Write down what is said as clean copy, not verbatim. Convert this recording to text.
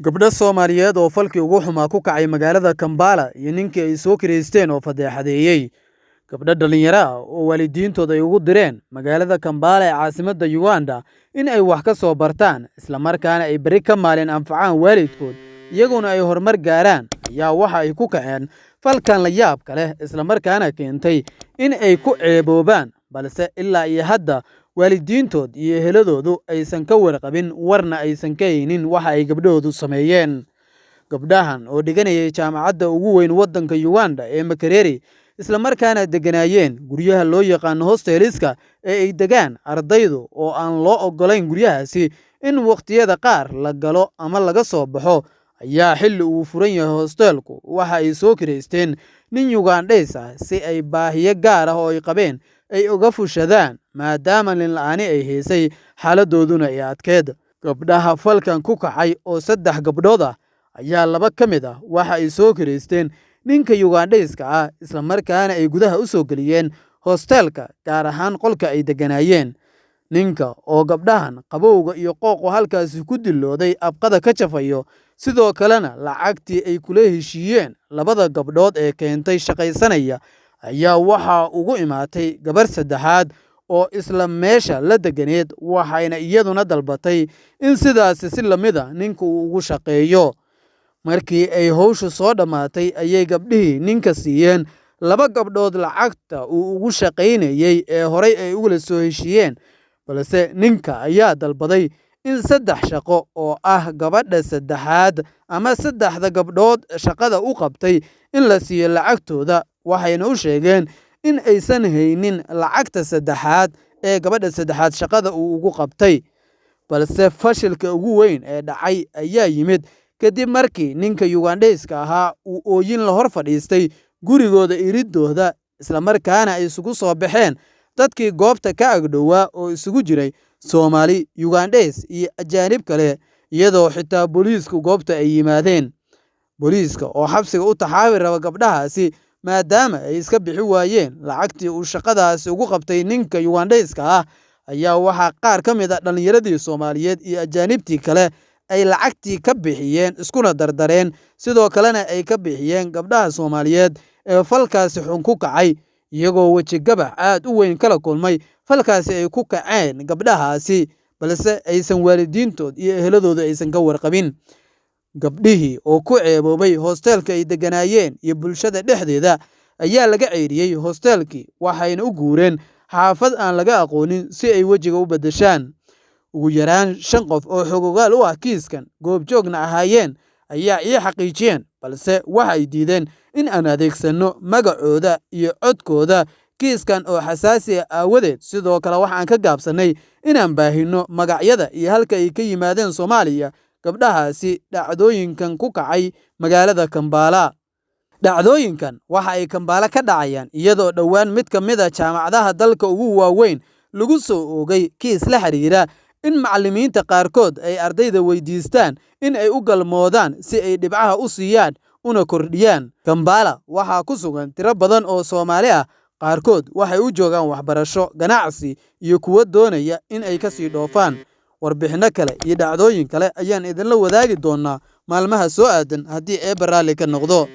Gabdho Soomaaliyeed oo falkii ugu xumaa ku kacay magaalada Kampala iyo ninkii ay soo kireysteen oo fadeexadeeyay. Gabdho dhalinyaro ah oo waalidiintood ay ugu direen magaalada Kampala ee caasimadda Uganda in ay wax ka soo bartaan, isla markaana ay berri ka maalin anfacaan waalidkood, iyaguna ay horumar gaaraan, ayaa waxa ay ku kaceen falkan la yaabka leh, isla markaana keentay in ay ku ceeboobaan, balse ilaa iyo hadda waalidiintood iyo eheladoodu aysan ka warqabin, warna aysan ka haynin waxa ay gabdhahoodu sameeyeen. Gabdhahan oo dhiganayay jaamacadda ugu weyn waddanka Uganda ee Makerere, isla markaana degganaayeen guryaha loo yaqaano hosteliska ee ay degaan ardaydu oo aan loo oggolayn guryahaasi in waqtiyada qaar la galo ama laga soo baxo, ayaa xilli uu furan yahay hostelku waxa ay soo kireysteen nin Ugandhays ah si ay baahiyo gaar ah oo ay qabeen ay uga fushadaan, maadaama nin la'aani ay haysay, xaaladdooduna ay adkeyd. Gabdhaha falkan ku kacay oo saddex gabdhood ah ayaa laba ka mid ah waxa ay soo kireysteen ninka Ugandhayska ah, isla markaana ay gudaha u soo geliyeen hostelka, gaar ahaan qolka ay degganaayeen. Ninka oo gabdhahan qabowga iyo qooqu halkaasi ku dilooday abqada ka jafayo, sidoo kalena lacagtii ay kula heshiiyeen labada gabdhood ee keentay shaqaysanaya, ayaa waxaa ugu imaatay gabar saddexaad oo isla meesha la deganeed, waxayna iyaduna dalbatay in sidaasi si lamid ah ninka uu ugu shaqeeyo. Markii ay howshu soo dhammaatay ayay gabdhihii ninka siiyeen laba gabdhood lacagta uu ugu shaqaynayay ee horay ay ugula soo heshiiyeen, balse ninka ayaa dalbaday in saddex shaqo oo ah gabadha saddexaad ama saddexda gabdhood shaqada u qabtay in la siiyo lacagtooda, waxayna u sheegeen in aysan haynin lacagta saddexaad ee gabadha saddexaad shaqada uu ugu qabtay. Balse fashilka ugu weyn ee dhacay ayaa yimid kadib markii ninka Ugandhayska ahaa uu ooyin la hor fadhiistay gurigooda iridooda, isla markaana ay isugu soo baxeen dadkii goobta ka agdhowaa oo isugu jiray Soomaali, Ugandhays iyo ajaanib kale, iyadoo xitaa booliisku goobta ay yimaadeen. Booliiska oo xabsiga u taxaabi raba gabdhahaasi maadaama ay iska bixi waayeen lacagtii uu shaqadaasi ugu qabtay ninka Ugandhayska ah, ayaa waxaa qaar ka mid ah dhallinyaradii Soomaaliyeed iyo ajaanibtii kale ay lacagtii ka bixiyeen, iskuna dardareen, sidoo kalena ay ka bixiyeen gabdhaha Soomaaliyeed ee falkaasi xun ku kacay, iyagoo weji gabax aad u weyn kala kulmay falkaasi ay ku kaceen gabdhahaasi, balse aysan waalidiintood iyo eheladooda aysan ka warqabin. Gabdhihii oo ku ceeboobay hostelka ay degganaayeen iyo bulshada dhexdeeda ayaa laga ceyriyey hostelkii, waxayna u guureen xaafad aan laga aqoonin si ay wejiga u beddeshaan. Ugu yaraan shan qof oo xogogaal u ah kiiskan goobjoogna ahaayeen ayaa ii xaqiijiyeen, balse waxay diideen in aan adeegsanno magacooda iyo codkooda kiiskan oo xasaasi ah aawadeed. Sidoo kale waxaan ka gaabsannay inaan baahinno magacyada iyo halka ay ka yimaadeen Soomaaliya gabdhahaasi dhacdooyinkan ku kacay magaalada Kampala. Dhacdooyinkan waxa ay Kampala ka dhacayaan iyadoo dhowaan mid ka mid ah jaamacadaha dalka ugu waaweyn lagu soo oogay kiis la xiriira in macallimiinta qaarkood ay ardayda weydiistaan in ay u galmoodaan si ay dhibcaha u siiyaan una kordhiyaan. Kampala waxaa ku sugan tiro badan oo Soomaali ah, qaarkood waxay u joogaan waxbarasho, ganacsi iyo kuwo doonaya in ay ka sii dhoofaan. Warbixinno kale iyo dhacdooyin kale ayaan idinla wadaagi doonaa maalmaha soo aadan haddii Eebbe raalli ka noqdo.